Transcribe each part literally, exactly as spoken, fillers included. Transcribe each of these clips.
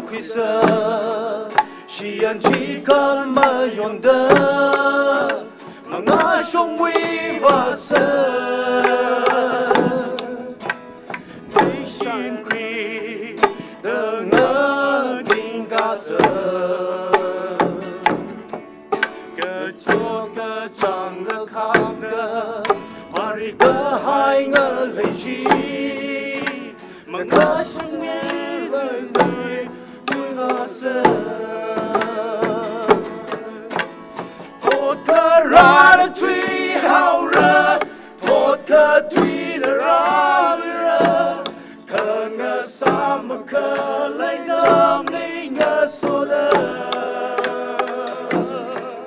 Khuisa, shiyan chikān mayonda, mangashongwui vāsa. Meishin khuida nganingkasa. Kachot kachāngda khāngda, mari kahai ngalei chi. Mangashongwui vāsa. Thot kharāda thuihaora, thot kathuida rāluira, khangasam makhalei atamli ngasoda.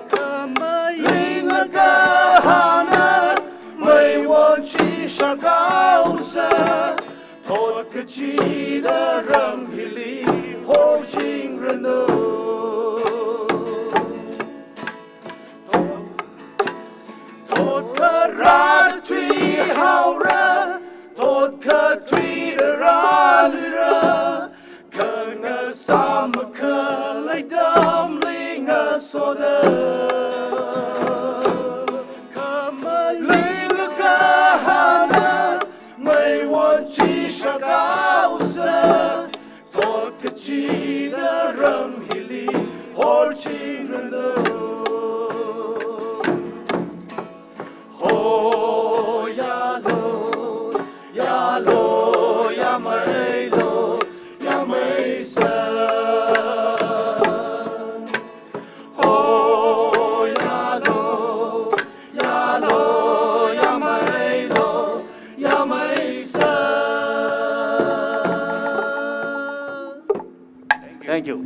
Khamei lingakahana, meiwon chi shākhaosa, thot kachida ram hili horchingranu. Thot kharāda thuihaora, thot kathuida rāluira, khangasam makhalei atamli ngasoda. Khamei lingakahana, meiwon chi shākhaosa, thot kachida ram hili horchingranu. Ho yālo, yālo, yāmeilo, yāmeisa. Ho yālo, yālo, yāmeilo, yāmeisa. Thank you.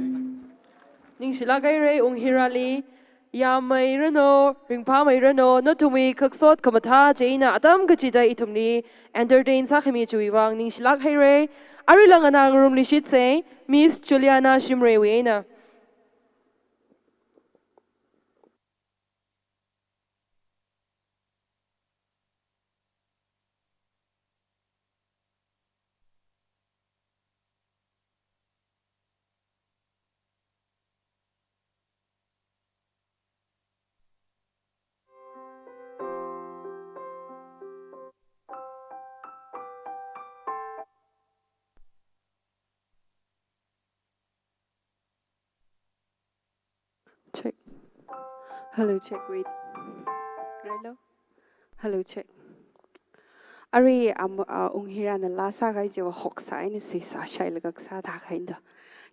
Ningshilāk haira Unghirali, yāmeiranu, ringphāmeiranu, nathumwui khaksot khamathā chieina atam kachida ithumli entertain sākhami chiwui vang ningshilāk haira. Aruila nganā ngarumluishitsa, Miss Juliana Shimray wui eina. Check. Hello, check, wait. Hello? Hello, check. Arui am, uh, Unghirana laa sākahai chiva hoksā eina seisā shailaga sāda khaida.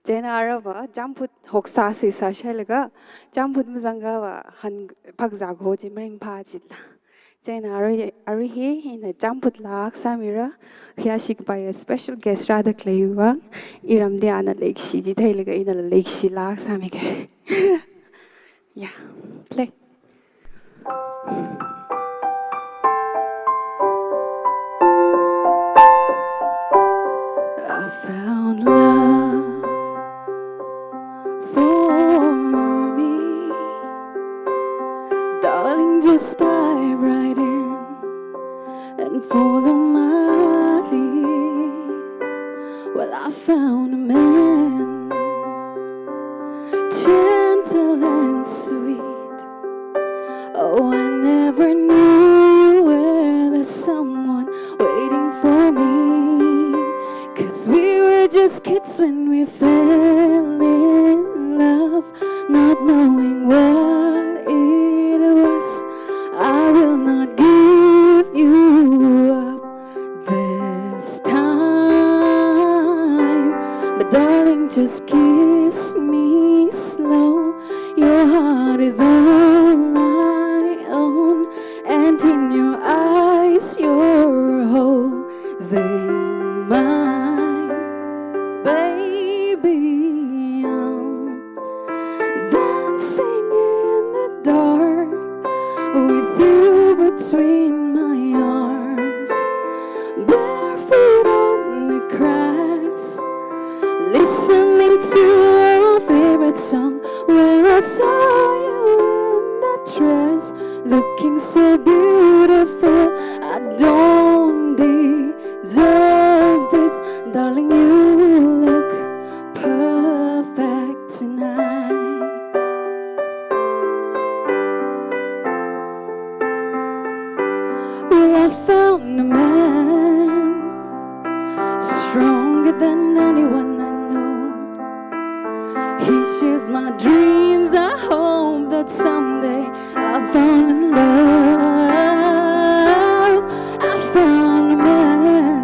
Chieina aruiva, jamphut hoksā seisā shailaga, jamphut mazangakha va han phakzā kho chi maringphā chila. Chieina arui, arui hi ina jamphut laa sāmira, khayāshi kapai special guest rāda khaleiwui vang, iramli ana leikashi chi theilaga inala leikashi laa sāmiga. Yeah, play. I found love for me. Darling, just dive right in and follow my lead. Well, I found a man, gentle and sweet. Oh, I never knew you were the someone waiting for me. 'Cause we were just kids when we fell in love, not knowing what it was. I will not give you up this time. But darling, just kiss me slow. Your heart is all I own, and in your eyes, you're holding mine. Baby, I'm dancing in the dark with you between my arms, barefoot on the grass, listening to our favorite song. When I saw you in that dress, looking so beautiful, I don't deserve this, darling. You look perfect. He shares my dreams. I hope that someday I fall in love. I found a man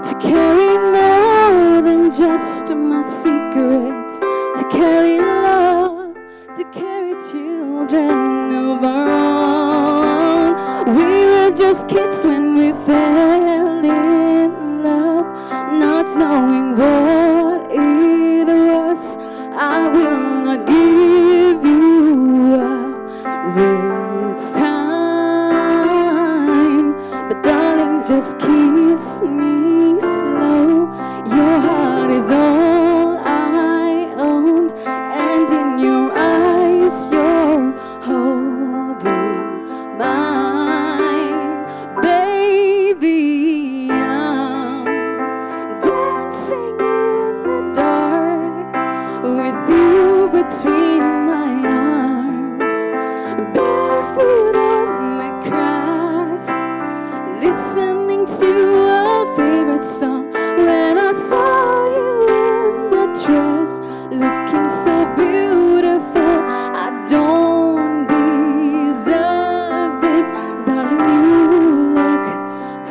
to carry more than just my secrets, to carry love, to carry children of our own. We were just kids when we fell in love, not knowing what it was. I will not give you up this time, but darling, just kiss me slow. Your heart is all I own, and in your eyes, you're holding mine. Baby, I'm dancing in the dark with you between my arms, barefoot on the grass, listening to a favorite song. When I saw you in the dress, looking so beautiful, I don't deserve this. Darling, you look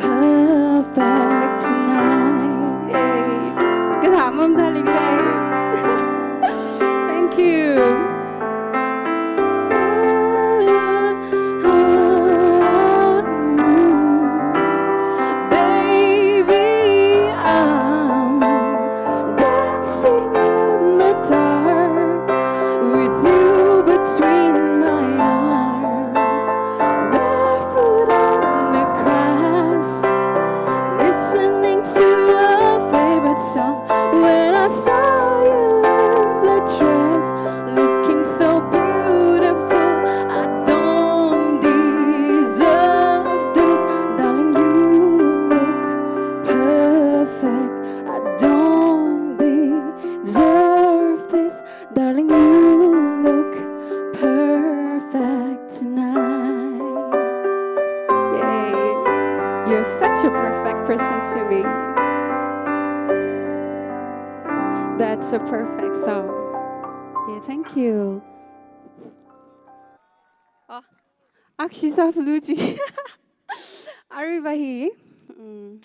perfect tonight. Hey. Kathā mum, darling, hey. Thank you. Baby, I'm dancing in the dark with you between my arms, barefoot on the grass, listening to a favorite song. When I saw you in the dress, looking so beautiful, I don't deserve this. Darling, you look perfect. I don't deserve this. Darling, you look perfect tonight. Yay. You're such a perfect person to me. That's a perfect song. Yeah, thank you. Oh, akshi sāplu chi. Aruiva hi. Mm.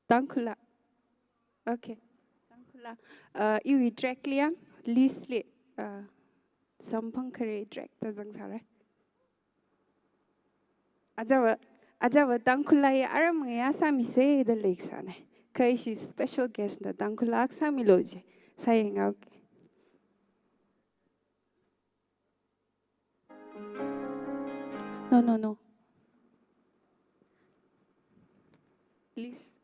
Tangkhul la. Okay. Tangkhul la. Uh, iwui track li ya, list li, uh, samphang khare track da zangsāra. Ajava, ajava Tangkhul la ya aram ngayā sāmisa da leisāna. Kha ishi special guest na Tangkhul la akha sāmilu ji. Sāyanghaoki. No, no, no. Please.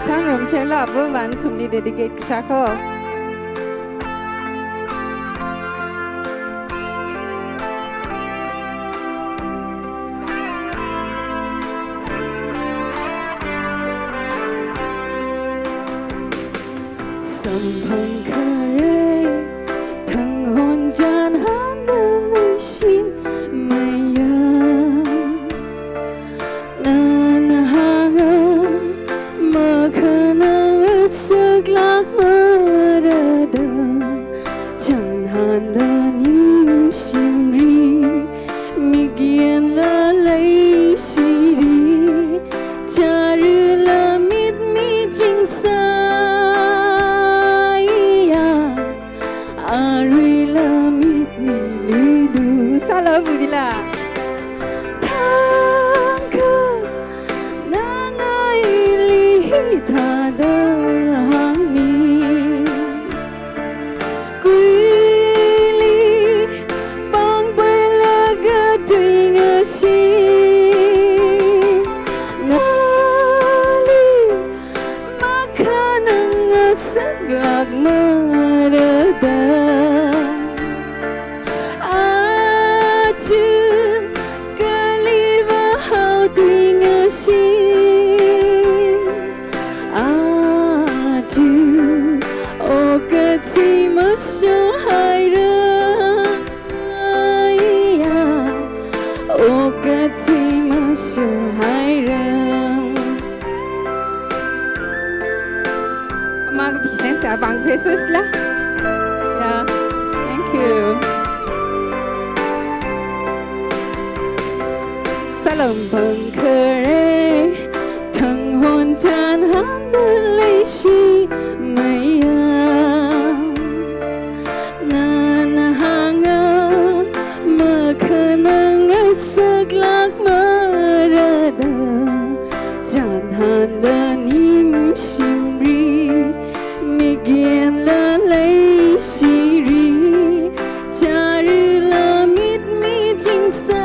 Sangram serla abu van thumli dedicate sāko. Samphang khare, thang hon chan han na nushi maya. Nana hānga, makhanang asaklāk mara da, chan han da ning shimri, mik yanla leishiri, chara la mit mi ching sāya, aruila mit mi lulu. Sāla bubila. Thangkha nana ili hithāda hāngmi. Kuili pāngpailaga tuingashit. Nali makhanang asaklāk mara da. Aja kali vāhao tuingashit. Aja okathui mashohaira. Aya, okathui mashohaira. Tabang pesos la. Yeah, thank you. Salam pangkhare, thanghon chānhānda leishi maya. Nana hānga, makhanang asaklāk marada, chānhānda ningshimri, migenla leishiri, charila mitmi chingsāya,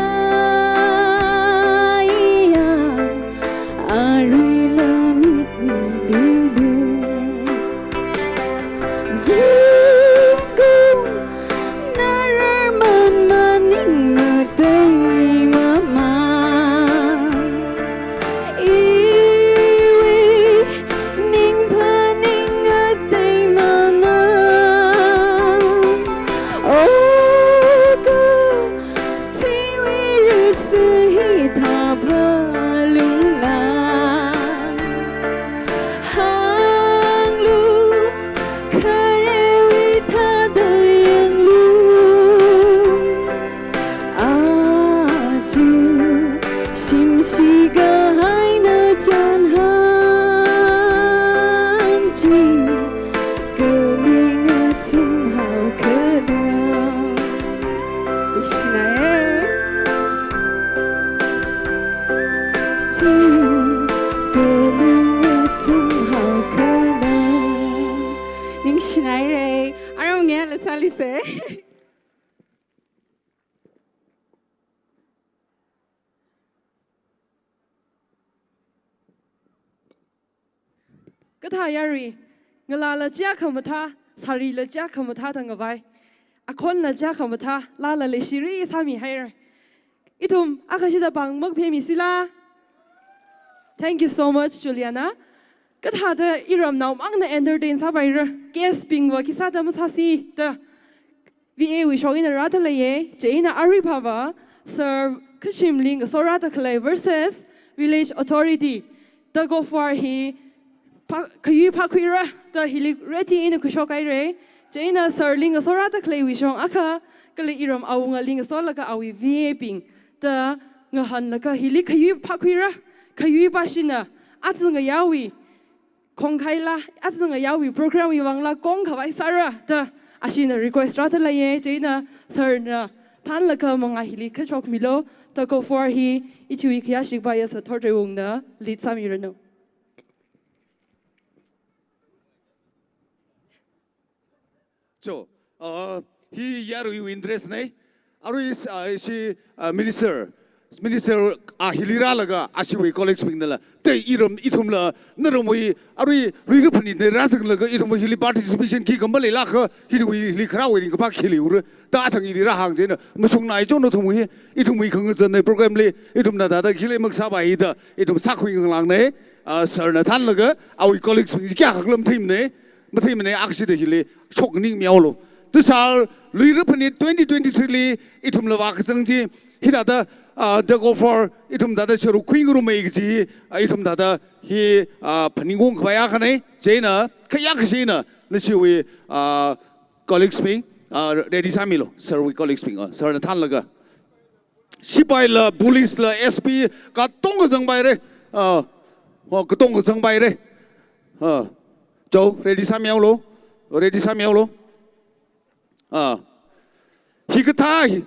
aruila mitmi lulu. Zingkum nararman maning matei mama. Iwui ningphaning atei mama. Oka, thuiwui rusu hithāpha lungla. Hānglu, kharewui thāda yanglu. Aja, shimshi kahaina chānhān chi, kaling athum haokada. Ningshinai. Chi, kaling athum haokada. Ningshinaire. Aram ngayā la sālise. Kathā yarui, ngalāla chiya khamathā, sārila chiya khamathā da ngavai. Akhonla chiya khamathā, lala leishiri sāmihaira. Ithum akha shida pāng makphemi sila. Thank you so much, Juliana. Kathāda iramnaomangna entertain sāpaira, guest bingva khisāda masāsi da V A wui shok eina rāda leiye, chieina arui phava, Sir Khashimli ngaso rāda khalei versus Village Authority. Tug of war hi pha-, khayui phākhuira da hili ready eina khuishok haire. Chieina Sir li ngaso rāda khaleiwui shong akha, kala iram awungali ngasolaga awui V A bing da ngahānlaga hili khayui phākhuira, khayui pāshina, aja ngayāwui khongkhaila, aja ngayāwui program wui vangla kongkhavai sāra da ashina request rāda leiye, chieina Sir na thānlaga mangā hili kashokmilu, tug of war hi ichiwui khayāshikpa ya Sir Thortreiwungna lead sāmiranu. Cho, uh, hi yaruiwui interest nei. Arui, uh, ishi, uh, minister, minister, uh, hili rālaga, ashiwui colleagues bingnala, te iram ithumla, naramwui, arui, ruira phanit nei rāzanglaga, ithumwui hili participation khi kamba leilakha, hiliwui, hili kharāwui ringkaphā khi leiura, da athang ili rāhāng chieina, mashungnai cho nathumwui, ithumwui khangazan nei program li, ithumna thāda khi lei maksāpai da, ithum sākhui nganglāng nei, uh, Sir na thānlaga, awui colleagues bing kayākha khala matheimanei, matheimanei akshida hili shoknganing mihaolu. Tusār luira phanit twenty twenty-three li ithumla vākazang chi, hithāda, ah, tug of war ithum thāda sharuk khuingarumei kaji, ah, ithum thāda hi, ah, phaningungkhavai akhanei, chieina, khayākha chieina, nashiwui, ah, colleagues bing, ah, ready sāmilu, Sir wui colleagues bing, ah, Sir na thānlaga. Sipaila, police la, S P, katonga zangpaire. Ah, oh, katonga zangpaire. Ah, cho, ready sāmihaolu. Ready sāmihaolu. Ah. Hikathā, hi,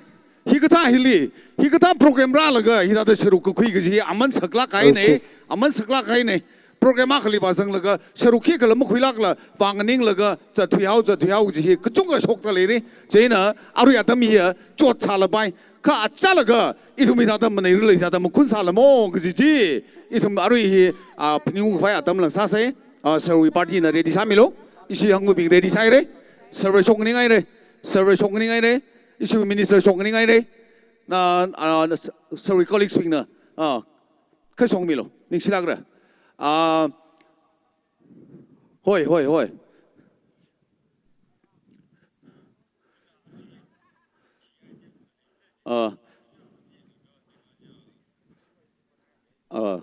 hikathā hili, hikathā program rālaga, hithāda sharuk kakhui kaji, aman saklāk kahainei, okay, aman saklāk kahainei. Program akhali vāzanglaga, sharuk khikhala makhuilākla, vānganinglaga, zatthuihao, zatthuihao kaji hi, kachungkha shokta leire. Chieina, arui atam hiya, chot sālapai. Kha achālaga, ithum hithāda maneiralei, hithāda makhun sālamo kaji chi, ithum arui hi, ah, phaningungkhavai atam lang sāsei, ah, Sir wui party na ready sāmilu, ishi hangwui bing ready sāhaire, Sir wui shoknganing haire, Sir wui shoknganing haire, ishi minister shoknganing haire, na, ah, na, Sir wui colleagues bingna, ah, kashokmilu, ningshilākra. Ah, hoi, hoi, hoi. Ah. Ah.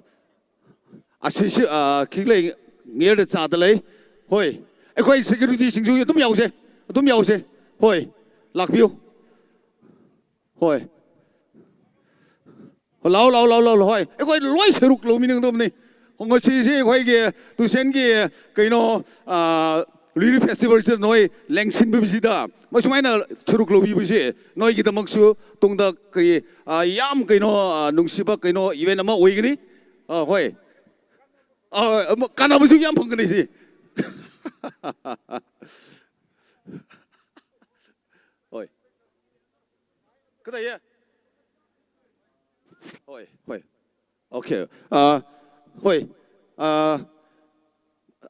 Ashishi, ah, khikhala ngayarda zāda lei. Hoi. ꯑꯩꯈꯣꯏ security ꯁꯤꯡꯁꯨ ꯑꯗꯨꯝ ꯌꯥꯎꯁꯦ, ꯑꯗꯨꯝ ꯌꯥꯎꯁꯦ꯫ ꯍꯣꯏ, ꯂꯥꯛꯄꯤꯌꯨ꯫ ꯍꯣꯏ꯫ ꯂꯥꯎ, ꯂꯥꯎ, ꯂꯥꯎ, ꯂꯥꯎ, ꯂꯥꯎ꯫ ꯍꯣꯏ, ꯑꯩꯈꯣꯏ ꯂꯣꯏ ꯁꯔꯨꯛ ꯂꯧꯃꯤꯟꯅꯒꯗꯕꯅꯤ꯫ ꯉꯁꯤꯁꯦ ꯑꯩꯈꯣꯏꯒꯤ ꯇꯨꯏꯁꯟꯒꯤ ꯀꯩꯅꯣ, ꯑꯥ, ꯂꯨꯏꯔꯤ festival ꯁꯤꯗ ꯅꯣꯏ ꯂꯦꯡꯁꯤꯟꯕꯤꯕꯁꯤꯗ, ꯃꯁꯨꯃꯥꯏꯅ ꯁꯔꯨꯛ ꯂꯧꯕꯤꯕꯁꯦ ꯅꯣꯏꯒꯤꯗꯃꯛꯁꯨ ꯇꯨꯡꯗ ꯀꯔꯤ, ꯑꯥ, ꯌꯥꯝ ꯀꯩꯅꯣ, ꯑꯥ, ꯅꯨꯡꯁꯤꯕ ꯀꯩꯅꯣ event ꯑꯃ ꯑꯣꯏꯒꯅꯤ꯫ ꯑꯥ, ꯍꯣꯏ꯫ ꯑꯥ, ꯑꯃ ꯀꯥꯟꯅꯕꯁꯨ ꯌꯥꯝ ꯐꯪꯒꯅꯤ ꯁꯤ꯫ ꯍꯣꯏ꯫ ꯀꯗꯥꯏꯌꯦ? ꯍꯣꯏ, ꯍꯣꯏ꯫ Okay. ꯑꯥ, ꯍꯣꯏ꯫ ꯑꯥ,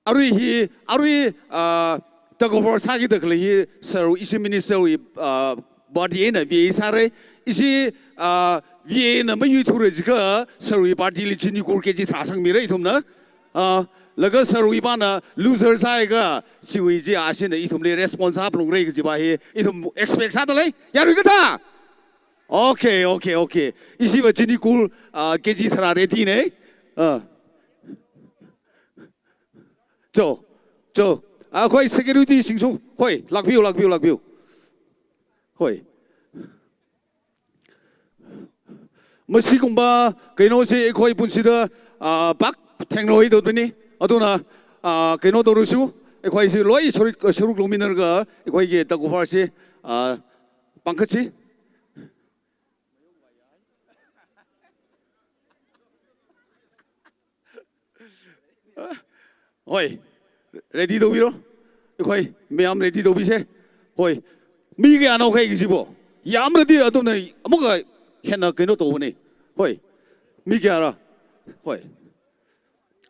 ꯑꯔꯨꯏ ꯍꯤ, ꯑꯔꯨꯏ, ꯑꯥ, tug of war ꯁꯥꯒꯤꯗ ꯈꯜꯂꯤ ꯍꯤ, sir, ꯏꯁꯤ minister ꯋꯤ, ꯑꯥ, party ꯑꯩꯅ V A ꯁꯥꯔꯦ꯫ ꯏꯁꯤ, ꯑꯥ, V A ꯅ ꯃꯌꯨꯏ ꯊꯨꯔꯦ ꯖꯤꯒ sir ꯋꯤ party ꯂꯤ ꯆꯤꯅꯤ ꯀꯨꯔ K G ꯊ꯭ꯔꯥ ꯁꯪꯃꯤꯔꯦ ꯏꯊꯨꯝꯅ꯫ ꯑꯥ, ꯂꯒ sir ꯋꯤ ꯄꯥꯅ loser ꯁꯥꯏꯒ ꯁꯤꯋꯤ ꯖꯤ ꯑꯁꯤꯅ ꯏꯊꯨꯝ ꯂꯤ response ꯍꯥꯞꯂꯨꯡꯔꯦ ꯀꯖꯤꯕ ꯍꯤ, ꯏꯊꯨꯝ expect ꯁꯥꯗ ꯂꯩ꯫ ꯌꯥꯔꯨꯏ ꯀꯊꯥ? Okay, okay, okay. ꯏꯁꯤꯕ ꯆꯤꯅꯤ ꯀꯨꯔ, ꯑꯥ, K G ꯊ꯭ꯔꯥ ready ꯅꯦ꯫ ꯑꯥ꯫ ꯆꯣ, ꯆꯣ꯫ ꯑꯩꯈꯣꯏ security ꯁꯤꯡꯁꯨ, ꯍꯣꯏ, ꯂꯥꯛꯄꯤꯌꯨ, ꯂꯥꯛꯄꯤꯌꯨ, ꯂꯥꯛꯄꯤꯌꯨ꯫ ꯍꯣꯏ꯫ ꯃꯁꯤꯒꯨꯝꯕ ꯀꯩꯅꯣꯁꯤ ꯑꯩꯈꯣꯏ ꯄꯨꯟꯁꯤꯗ, ꯑꯥ, ꯄꯥꯛ ꯊꯦꯡꯅꯔꯣꯏꯗꯧꯕꯅꯤ꯫ ꯑꯗꯨꯅ, ꯑꯥ, ꯀꯩꯅꯣ ꯇꯧꯔꯁꯨ, ꯑꯩꯈꯣꯏꯁꯤ ꯂꯣꯏ ꯁꯔꯨꯛ, ꯁꯔꯨꯛ ꯂꯧꯃꯤꯟꯅꯔꯒ ꯑꯩꯈꯣꯏꯒꯤ ꯇꯒꯨꯐꯥꯔꯁꯤ, ꯑꯥ, ꯄꯥꯡꯈꯠꯁꯤ꯫ ꯍꯣꯏ, ready ꯇꯧꯕꯤꯔꯣ꯫ ꯑꯩꯈꯣꯏ ꯃꯌꯥꯝ ready ꯇꯧꯕꯤꯁꯦ꯫ ꯍꯣꯏ, ꯃꯤ ꯀꯌꯥꯅꯣ ꯑꯩꯈꯣꯏꯒꯤꯁꯤꯕꯣ? ꯌꯥꯝꯔꯗꯤ ꯑꯗꯨꯝꯅ ꯑꯃꯨꯛꯀ ꯍꯦꯟꯅ ꯀꯩꯅꯣ ꯇꯧꯕꯅꯤ꯫ ꯍꯣꯏ, ꯃꯤ ꯀꯌꯥꯔ? ꯍꯣꯏ,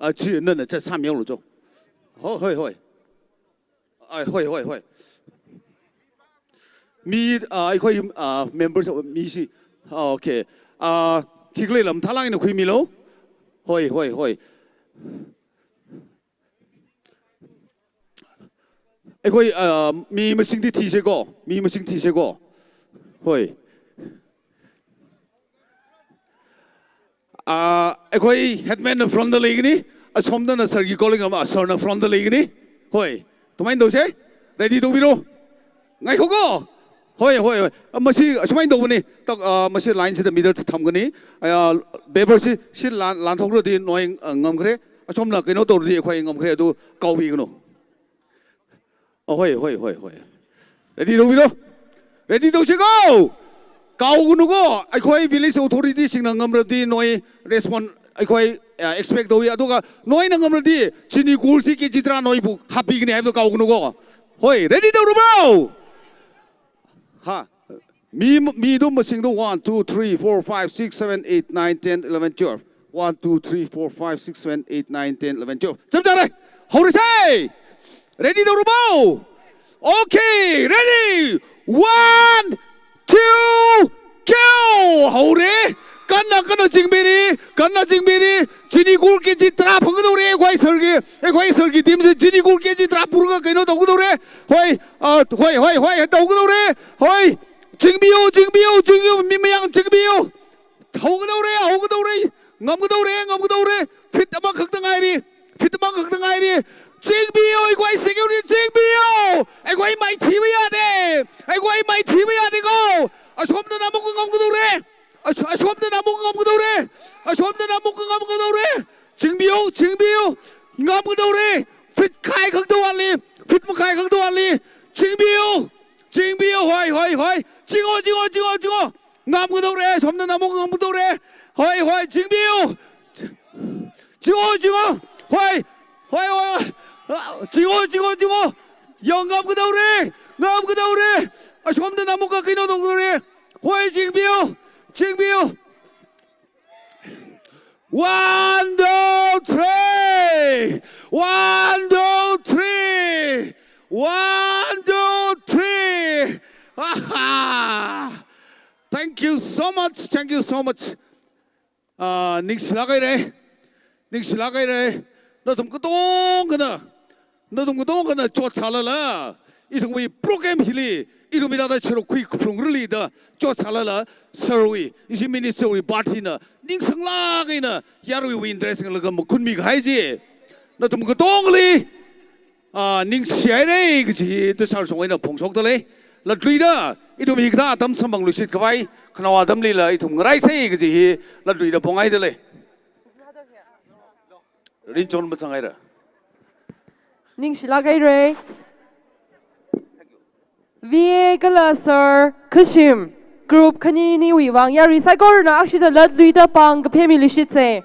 ꯑꯁꯤ ꯅꯪꯅ ꯆꯠ ꯁꯥꯝ ꯌꯥꯎꯔꯨꯆꯣ꯫ ꯍꯣꯏ, ꯍꯣꯏ, ꯍꯣꯏ꯫ ꯑꯥ, ꯍꯣꯏ, ꯍꯣꯏ, ꯍꯣꯏ꯫ ꯃꯤ, ꯑꯥ, ꯑꯩꯈꯣꯏ, ꯑꯥ, members, ꯃꯤꯁꯤ, ꯑꯥ, okay꯫ ꯑꯥ, ꯊꯤꯛꯂꯩ ꯂꯝ ꯊꯥꯂꯥꯡꯅ ꯈꯨꯏꯃꯤꯂꯣ꯫ ꯍꯣꯏ, ꯍꯣꯏ, ꯍꯣꯏ꯫ ꯑꯩꯈꯣꯏ, ꯑꯥ, ꯃꯤ ꯃꯁꯤꯡꯗꯤ ꯊꯤꯁꯦꯀꯣ, ꯃꯤ ꯃꯁꯤꯡ ꯊꯤꯁꯦꯀꯣ꯫ ꯍꯣꯏ꯫ ꯑꯥ, ꯑꯩꯈꯣꯏ headman ꯅ front ꯇ ꯂꯩꯒꯅꯤ, ꯑꯁꯣꯝꯗꯅ sir ꯒꯤ colleague ꯑꯃ, sir ꯅ front ꯇ ꯂꯩꯒꯅꯤ꯫ ꯍꯣꯏ, ꯑꯗꯨꯃꯥꯏꯅ ꯇꯧꯁꯦ꯫ Ready ꯇꯧꯕꯤꯔꯣ꯫ ꯉꯥꯏꯈꯣꯀꯣ꯫ ꯍꯣꯏ, ꯍꯣꯏ, ꯍꯣꯏ꯫ ꯑ, ꯃꯁꯤ ꯑꯁꯨꯃꯥꯏꯅ ꯇꯧꯕꯅꯤ꯫ ꯇꯛ-, ꯑ, ꯃꯁꯤ line ꯁꯤꯗ middle ꯗ ꯊꯝꯒꯅꯤ꯫ ꯑ, paper ꯁꯤ, ꯁꯤ ꯂꯥꯟ-, ꯂꯥꯟꯊꯣꯛꯈ꯭ꯔꯗꯤ ꯅꯣꯏ, ꯑ, ꯉꯝꯈ꯭ꯔꯦ꯫ ꯑꯁꯣꯝꯅ ꯀꯩꯅꯣ ꯇꯧꯔꯗꯤ ꯑꯩꯈꯣꯏ ꯉꯝꯈ꯭ꯔꯦ꯫ ꯑꯗꯨ ꯀꯥꯎꯕꯤꯒꯅꯨ꯫ ꯑꯍꯣꯏ, ꯍꯣꯏ, ꯍꯣꯏ, ꯍꯣꯏ꯫ Ready ꯇꯧꯕꯤꯔꯣ꯫ Ready ꯇꯧꯁꯤꯀꯣ꯫ ꯀꯥꯎꯒꯅꯨꯀꯣ, ꯑꯩꯈꯣꯏ village authority ꯁꯤꯡꯅ ꯉꯝꯔꯗꯤ ꯅꯣꯏ respond ꯑꯩꯈꯣꯏ, ꯑ, expect ꯇꯧꯏ꯫ ꯑꯗꯨꯒ ꯅꯣꯏꯅ ꯉꯝꯔꯗꯤ ꯆꯤꯅꯤ ꯀꯨꯔꯁꯤ K G ꯇꯔꯥ ꯅꯣꯏꯕꯨ ꯍꯥꯞꯄꯤꯒꯅꯤ ꯍꯥꯏꯕꯗꯣ ꯀꯥꯎꯒꯅꯨꯀꯣ꯫ ꯍꯣꯏ, ready ꯇꯧꯔꯕ꯭ꯔꯣ? ꯍꯥ? ꯃꯤ, ꯃꯤꯗꯣ ꯃꯁꯤꯡꯗꯣ one, two, three, four, five, six, seven, eight, nine, ten, eleven, twelve꯫ One, two, three, four, five, six, seven, eight, nine, ten, eleven, twelve꯫ ꯆꯞ ꯆꯥꯔꯦ꯫ ꯍꯧꯔꯁꯦ꯫ Ready ꯇꯧꯔꯕꯣ? Okay, ready. One, two, go! ꯍꯧꯔꯦ꯫ ꯀꯟꯅ, ꯀꯟꯅ ꯆꯤꯡꯕꯤꯔꯤ, ꯀꯟꯅ ꯆꯤꯡꯕꯤꯔꯤ꯫ ꯆꯤꯅꯤ ꯀꯨꯔ K G ꯇꯔꯥ ꯐꯪꯒꯗꯧꯔꯦ ꯑꯩꯈꯣꯏ sir ꯒꯤ, ꯑꯩꯈꯣꯏ sir ꯒꯤ team ꯁꯦ ꯆꯤꯅꯤ ꯀꯨꯔ K G ꯇꯔꯥ ꯄꯨꯔꯒ ꯀꯩꯅꯣ ꯇꯧꯒꯗꯧꯔꯦ꯫ ꯍꯣꯏ, ꯑ, ꯍꯣꯏ, ꯍꯣꯏ, ꯍꯣꯏ, ꯇꯧꯒꯗꯧꯔꯦ꯫ ꯍꯣꯏ, ꯆꯤꯡꯕꯤꯌꯨ, ꯆꯤꯡꯕꯤꯌꯨ, ꯆꯤꯡꯕꯤꯌꯨ, ꯃꯤ ꯃꯌꯥꯝ ꯆꯤꯡꯕꯤꯌꯨ꯫ ꯍꯧꯒꯗꯧꯔꯦ, ꯍꯧꯒꯗꯧꯔꯦ꯫ ꯉꯝꯒꯗꯧꯔꯦ, ꯉꯝꯒꯗꯧꯔꯦ꯫ Feet ꯑꯃꯈꯛꯇ ꯉꯥꯏꯔꯤ꯫ Feet ꯑꯃꯈꯛꯇ ꯉꯥꯏꯔꯤ꯫ ꯆꯤꯡꯕꯤꯌꯨ, ꯑꯩꯈꯣꯏ security ꯆꯤꯡꯕꯤꯌꯨ꯫ ꯑꯩꯈꯣꯏ ꯃꯥꯏꯊꯤꯕ ꯌꯥꯗꯦ꯫ ꯑꯩꯈꯣꯏ ꯃꯥꯏꯊꯤꯕ ꯌꯥꯗꯦꯀꯣ꯫ ꯑꯁꯣꯝꯗꯅ ꯑꯃꯨꯛꯀ ꯉꯝꯒꯗꯧꯔꯦ꯫ ꯑꯁ-, ꯑꯁꯣꯝꯗꯅ ꯑꯃꯨꯛꯀ ꯉꯝꯒꯗꯧꯔꯦ꯫ ꯑꯁꯣꯝꯗꯅ ꯑꯃꯨꯛꯀ ꯉꯝꯒꯗꯧꯔꯦ꯫ ꯆꯤꯡꯕꯤꯌꯨ, ꯆꯤꯡꯕꯤꯌꯨ꯫ ꯉꯝꯒꯗꯧꯔꯦ꯫ Feet ꯈꯥꯏ ꯈꯛꯇ ꯋꯥꯠꯂꯤ꯫ Feet ꯃꯈꯥꯏ ꯈꯛꯇ ꯋꯥꯠꯂꯤ꯫ ꯆꯤꯡꯕꯤꯌꯨ꯫ ꯆꯤꯡꯕꯤꯌꯨ꯫ ꯍꯣꯏ, ꯍꯣꯏ, ꯍꯣꯏ꯫ ꯆꯤꯡꯉꯣ, ꯆꯤꯡꯉꯣ, ꯆꯤꯡꯉꯣ, ꯆꯤꯡꯉꯣ꯫ ꯉꯝꯒꯗꯧꯔꯦ꯫ ꯁꯣꯝꯗꯅ ꯑꯃꯨꯛ ꯉꯝꯒꯗꯧꯔꯦ꯫ ꯍꯣꯏ, ꯍꯣꯏ, ꯆꯤꯡꯕꯤꯌꯨ꯫ ꯆꯤꯡꯉꯣ, ꯆꯤꯡꯉꯣ꯫ ꯍꯣꯏ, ꯍꯣꯏ, ꯍꯣꯏ, ꯍꯣꯏ꯫ ꯆꯤꯡꯉꯣ, ꯆꯤꯡꯉꯣ, ꯆꯤꯡꯉꯣ꯫ ꯌꯥꯎ ꯉꯝꯒꯗꯧꯔꯦ꯫ ꯉꯝꯒꯗꯧꯔꯦ꯫ ꯑꯁꯣꯝꯗꯅ ꯑꯃꯨꯛꯀ ꯀꯩꯅꯣ ꯇꯧꯒꯗꯧꯔꯦ꯫ ꯍꯣꯏ, ꯆꯤꯡꯕꯤꯌꯨ꯫ ꯆꯤꯡꯕꯤꯌꯨ꯫ One, two, three. One, two, three. One, two, three. Aha. Thank you so much. Thank you so much. ꯑꯥ, ꯅꯤꯡꯁꯤꯜꯂꯛ ꯍꯥꯏꯔꯦ꯫ ꯅꯤꯡꯁꯤꯜꯂꯛ ꯍꯥꯏꯔꯦ꯫ ꯅꯊꯨꯝ ꯀꯇꯣꯡ ꯀꯅ, ꯅꯊꯨꯝ ꯀꯇꯣꯡ ꯀꯅ ꯆꯣꯠ ꯁꯥꯂꯂ, ꯏꯊꯨꯡꯒꯤ program ꯍꯤꯂꯤ, ꯏꯔꯨꯃꯤꯗꯥꯗ ꯁꯔꯨꯛ ꯈꯨꯏ ꯈꯨꯐ꯭ꯔꯨꯡ ꯔꯤꯂꯤꯗ ꯆꯣꯠ ꯁꯥꯂꯂ, ꯁꯔꯨꯏ, ꯏꯁꯤ minister ꯋꯤ party ꯅ ꯅꯤꯡꯁꯪꯂꯥꯛ ꯍꯥꯏꯅ ꯌꯥꯔꯨꯏ ꯋꯤ interest ꯂꯒ ꯃꯈꯨꯟ ꯃꯤꯒ ꯍꯥꯏꯁꯤ꯫ ꯅꯊꯨꯝ ꯀꯇꯣꯡꯂꯤ꯫ Ah, ningshihaira kaji hi Tushar shong eina phongshokdalei. Latluida, ithum hikathā atam samphangluishit khavai, khanao atamlila ithum ngaraisa kaji hi latluida phonghaidalei. Rinchon mazanghaira. Ningshilāk haira. V A kala Sir Khushim group khani aniwui vang yarui saikorana akshida latluida pāng kaphemiluishitsa.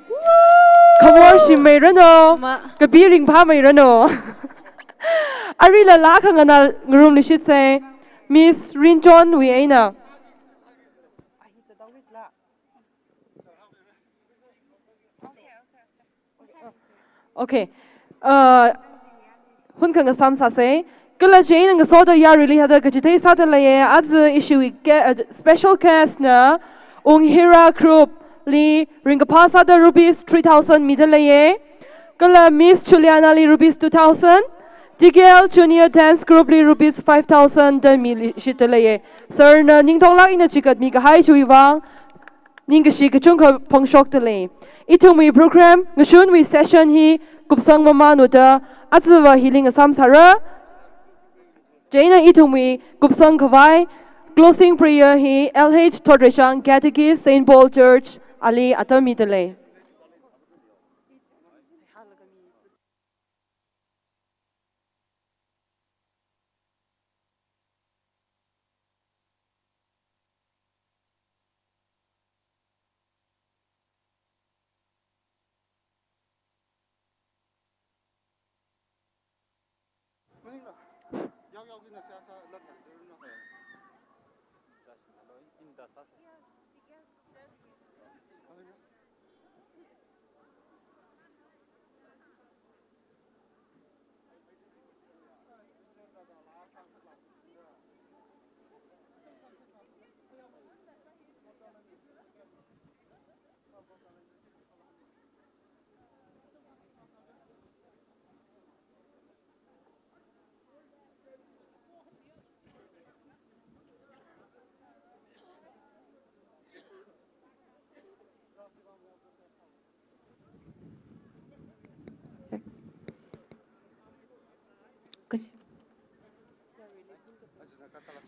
Khamor shimmeiranu, ma, kapi ringphāmeiranu. Aruila laa khanganā ngarumluishitsa. Miss Rinchonwui eina. Okay. Uh, hunkha ngasam sāsa. Kala chieina ngasoda yaruili hithāda kachithei sāda leiya. Aja ishiwui ge-, uh, special guest na Unghira group li ringkaphā sāda rupees three thousand mida leiya. Kala Miss Juliana li rupees two thousand, T K L Junior Dance Group li rupees five thousand da miluishitda leiya. Sir na ningtonglāk eina chikatmi kahai chiwui vang ningkashi kachungkha phongshokdalei. Ithumwui program, ngashunwui session hi kupsang mamānluda, ajava hili ngasam sāra. Chieina ithumwui kupsang khavai closing prayer hi L H Thotreishang Catechist, Saint Paul Church ali atam midalei.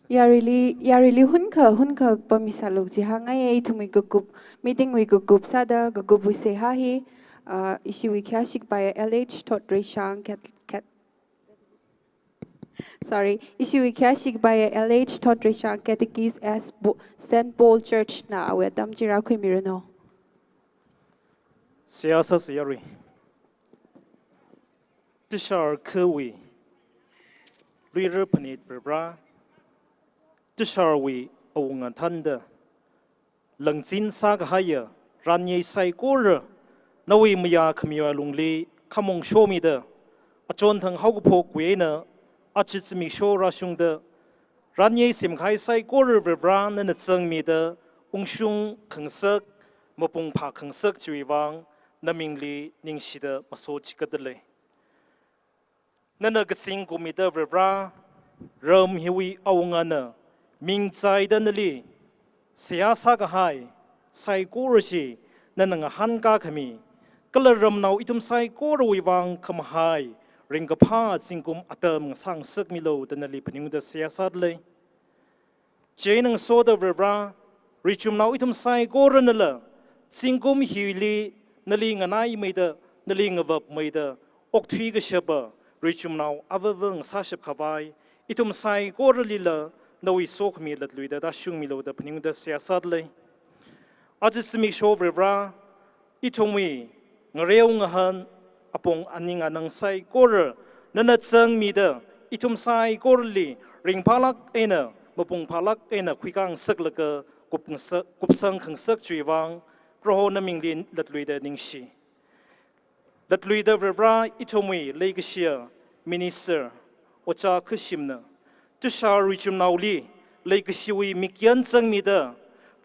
Yaruili, yaruili hunkha, hunkha pammi sālu kaji hāngngaiya. Ithumwui kakup, meeting wui kakup sāda, kakupwui seihā hi, ah, ishiwui khayāshi kapaiya L H Thotreishang Cat-, Cat-, sorry, ishiwui khayāshi kapaiya L H Thotreishang Catechist S Bo-, Saint Paul Church na awui atam chi rākhuimiranu. Seihā sāsa yarui. Tushar khawui luira phanit Varivarā, Tusharwui awunga thānda, langchin sākahaiya ranyei saikora, nawui mayā khamiwui alungli khamong shomida, achonthang haokaphokwui eina aja zimiksho rāshungda, ranyei semkahai saikora Varivarā nana zangmida, ungshung khangasak, mapung phā khangasak chiwui vang, namingli ningshida maso chikatdalei. Nana kazing kummida Varivarā, ram hiwui awungana mingchaida nali seihā sākahai saikora chi nana ngahānkā khami, kala ramnao ithum saikorawui vang khamahai ringkaphā zingkum atam ngasāngasakmilu da nali phaningda seihā sādalei. Chieina ngasoda Varivarā, richumnao ithum saikoranala zingkum hili nali nganaimeida, nali ngavapmeida, okthui kashapa richumnao avava ngasāshap khavai, ithum saikoralila nawui sokhami latluida tāshungmilu da phaningda seihā sādalei. Aja zimiksho Varivarā, ithumwui ngareo ngahān, apong aning anang saikora nana zangmida, ithum saikorali ringphālāk eina, mapung phālāk eina khuikāngasaklaga kupngasa-, kupsang khangasak chiwui vang, Proho namingli latluida ningshi. Latluida Varivarā, ithumwui leikashiya Minister Ojā Khushimna Tushar richumnaoli leikashiwui mikyan zangmida,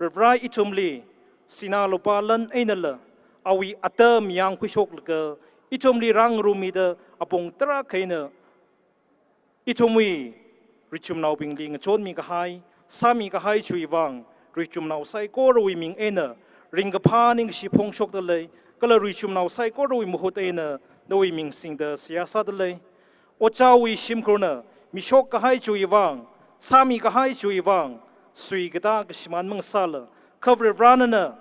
Varivarā ithumli sinā lupā lan einala, awui atam yangkhuishoklaga, ithumli rāngarummida, apong tarākha eina ithumwui richumnaobingli ngachonmi kahai, sāmi kahai chiwui vang, richumnao saikorawui ming eina ringkaphā ningkashi phongshokdalei, kala richumnao saikorawui mahut eina nawui ming singda seihā sādalei. Ojāwui shimkhurna mishok kahai chiwui vang, sāmi kahai chiwui vang, sui katā kashimān mangasāla, kha Varivarāna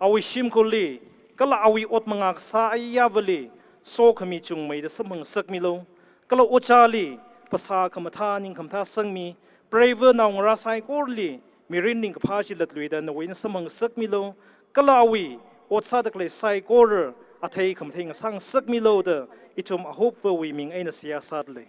awui shimkhurli, kala awui ot mangā kasā ayāvali, sokhami chungmeida samphang ngasakmilu. Kala ojāli, phasā khamathā ning khamathā sangmi, preiva naongarā saikorali, mirin ringkaphā chi latluida nawui eina samphang ngasakmilu. Kala awui ot sāda khalei saikora, athei khamathei ngasā ngasakmilu da, ithum Ahupvawui ming eina seihā sādalei.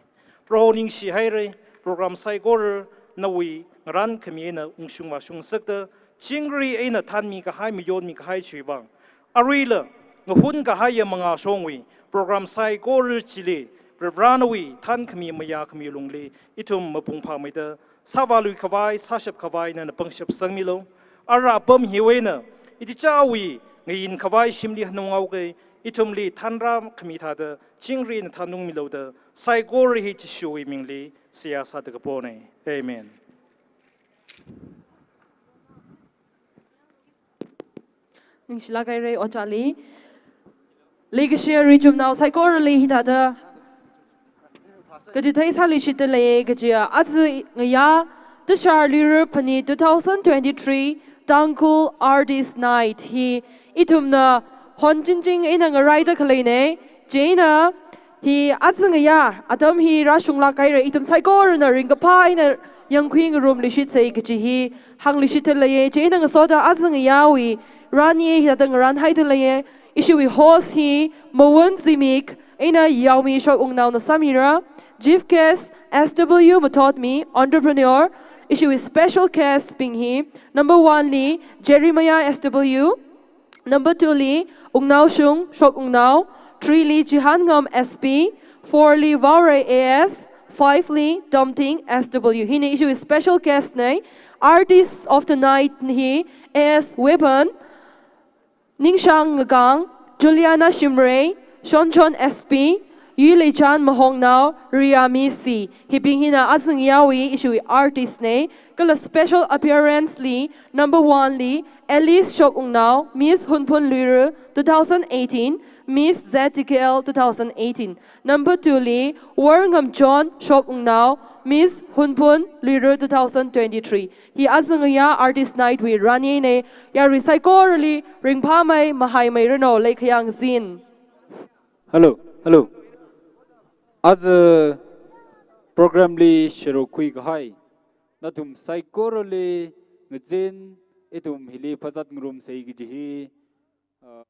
Proho ningshi haira, program saikora nawui ngarān khami eina ungshung vāshung ngasakta, chingri eina thanmi kahai, mayonmi kahai chiwui vang. Aruila, ngahun kahaiya mangā shongwui program saikora chili, Varivarā nawui thankhami mayākhami lungli, ithum mapung phāmeida, sāvālui khavai, sāshap khavai nana pangshap sangmilu. Ara apam hiwui eina, ithum chāwui ngayin khavai shimli hanung ngaokai, ithumli thanrā khami thāda, chingri eina thanungmilu da, saikora hi Jishuwui mingli, seihā sāda kapona. Amen. Ningshilāk haira ojāli. Leikashiya ri chumnao saikorali hithāda kachithei sāluishitdalei kajiya aja ngayā Tushar Luira Phanit two thousand twenty-three Tangkhul Artist Night hi ithumna honchingching eina ngaraida khaleina, chieina hi aja ngayā atam hi rāshunglāk haira, ithum saikorana ringkaphā eina yangkhui ngarumluishitsei kaji hi hāngluishitdalei, chieina ngasoda aja ngayāwui rani hithāda ngarānhaidalei, ishiwui host hi Mawun Zimik eina Yaomi Shokwungnaona sāmira, chief guest S W Mathotmi, entrepreneur, ishiwui special guest bing hi, number one li Jeremiah S W, number two li Wungnaoshung Shokwungnao, three li Chihangam S P, four li Vaorei A S, five li Domting S W. Hina ishiwui special guest na, artist of the night hi A S Weapon, Ningshang Ngakang, Juliana Shimray, Shonchon S P, Yuileichan Mahongnao, Riami C. Hibing hina aja ngayāwui ishiwui artist na, kala special appearance li, number one li, Alice Shokwungnao, Miss Hunphun Luira two thousand eighteen, Miss Z T K L two thousand eighteen. Number two li, Worngamchon Shokwungnao, Miss Hunphun Luira two thousand twenty-three. Hi aja ngayā Artist Night wui rani na, yarui saikorali ringphāmei mahaimeiranu, leikhayang zin. Hello, hello. Aja program li sharuk khui kahai nathum saikorali ngazin, ithum hili phazat ngarumsei kaji hi, uh,